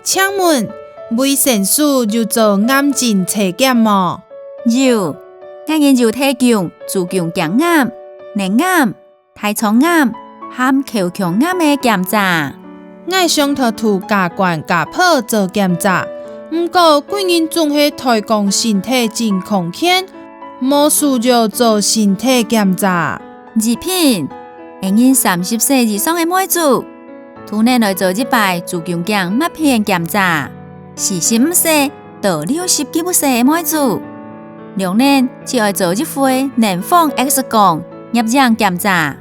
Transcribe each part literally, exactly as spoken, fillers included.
請問，衛生所有做癌症篩檢無？有，𠊎人有提供子宮頸癌、乳癌、大腸癌和口腔癌个檢查。𠊎想討渡家官家婆做檢查，毋過歸人總係推講身體真康健，無需要做身體檢查。 怡萍，𠊎人三十歲以上个妹子，逐年來做一擺子宮頸抹片檢查。四十五歲到六十九歲个妹子，兩年就愛做一回乳房X光攝影檢查。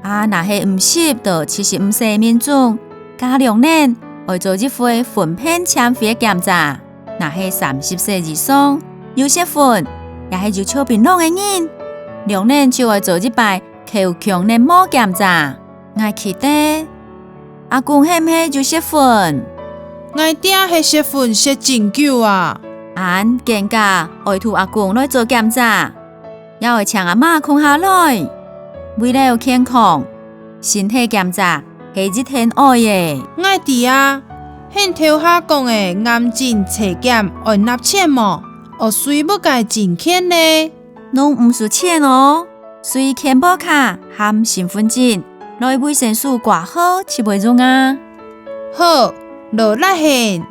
啊若係五十到七十五歲个民眾，加兩年愛做一回糞便潛血檢查。若係三十歲以上，有結婚，也係有食檳榔个人，兩年就愛做一擺口腔黏膜檢查。𠊎記得，阿公係毋係有結婚？𠊎爹係結婚結真久啊。恁更加愛渡阿公來做檢查，也愛請阿媽共下來。為了健康，身體檢查係一定愛个。𠊎知啊，你頭下講个癌症篩檢愛納錢無？愛稅物个證件呢？ 攏毋使錢哦，隨健保卡和身份證來衛生所掛號就會用啊。好，勞力你。